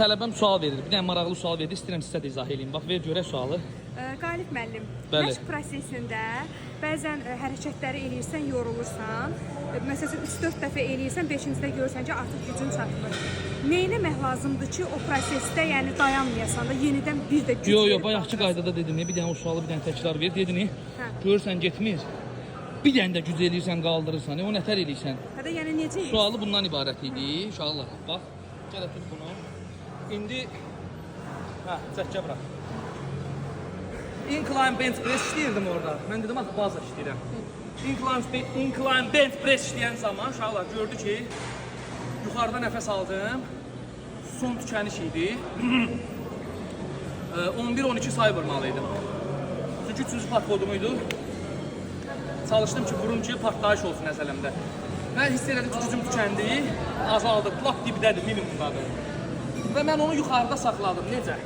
Tələbəm sual verir. Bir dənə maraqlı sual verdi. İstəyirəm sizə də izah eləyim. Bax, ver görək sualı. Qalib müəllim, Bəli. məşq prosesində bəzən hərəkətləri eləyirsən, yorulursan. Məsələn, 3-4 dəfə eləyirsən, 5-cidə görürsən ki, artıq gücün çatmır. Nə etmək lazımdır ki, o prosesdə, yəni dayanmayasan da yenidən bir də güc Yo, yo, verib bayaqki qaldırasan? qaydada dedim, bir dənə o sualı bir dənə təkrar ver. Dedin, Hə. görürsən getmir. Bir dənə də güc eləyirsən, qaldırırsan. O nətər eləyirsən? Hə də, yəni necə eləyirsən? Sualı bundan ibarət idi. Uşaqlar, bax, gəl tut bunu. İndi hə, çəkkə bırax. Incline bench press işləyirdim orada. Mən dedim axı baza işləyirəm. Incline bench press işləyən zaman uşaqlar gördü ki, yuxarıda nəfəs aldım. Son tükəniş idi. 11-12 say vurmalıydım. Çünki üçüncü podxodum idi. Çalışdım ki, vurum ki, partlayış olsun əzələmdə. Mən hiss elədim ki, gücüm tükəndi, azaldı, lap dibdədir, minimumdadır. Və mən onu yuxarıda saxladım. Necə?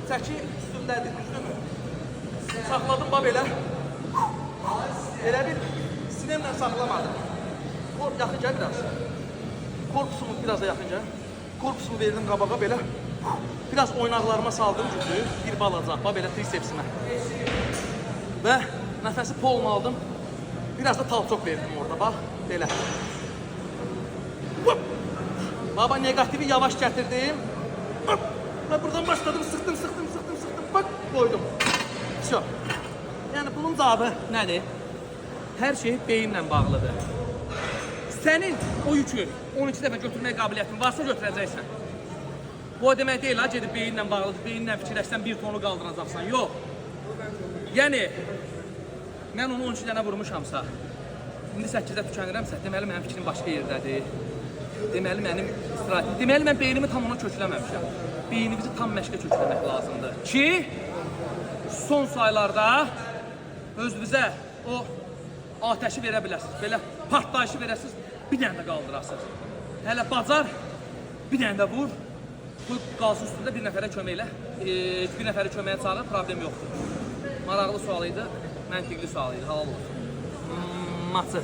Çəki üstündədir, düzdürmü? Saxladım bax belə. Elə bir sinemlə saxlamadım. Yaxın gəl biraz. Korpusumu biraz da yaxın gəl. Korpusumu verdim qabağa belə. Biraz oynaqlarıma saldım gücü, bir balaca, bax belə trisepsimə. Və nəfəsi polnu aldım. Biraz da talçok verdim orada, bax, belə. Hop! Baba negativi yavaş gətirdim. Hop! Və buradan başladım, sıxdım, sıxdım, sıxdım, sıxdım, bak qoydum. Vəsə. Yəni bunun cavabı nədir? Hər şey beyinlə bağlıdır. Sənin o yükü 12 dəfə götürməyə qabiliyyətin varsa götürəcəksən. Bu o demək deyil ha, gedib beyinlə bağlıdır, beyinlə fikirləşsən bir tonu qaldıracaqsan. Yox. Yəni mən onu 12 dənə vurmuşamsa, indi 8-də tükənirəmsə, deməli mənim fikrim başqa yerdədir. Deməli mənim istirahətim, deməli mən beynimi tam ona kökləməmişəm. Beynimizi tam məşqə kökləmək lazımdır ki, son saylarda özünüzə o atəşi verə biləsiniz. Belə partlayışı verəsiniz, bir dənə də qaldırasınız. Hələ bacar, bir dənə də vur. Bu qalsın üstündə bir nəfərə kömək elə. Bir nəfəri köməyə çağır, problem yoxdur. Maraqlı sual idi, məntiqli sual idi, halal olsun. Maçı.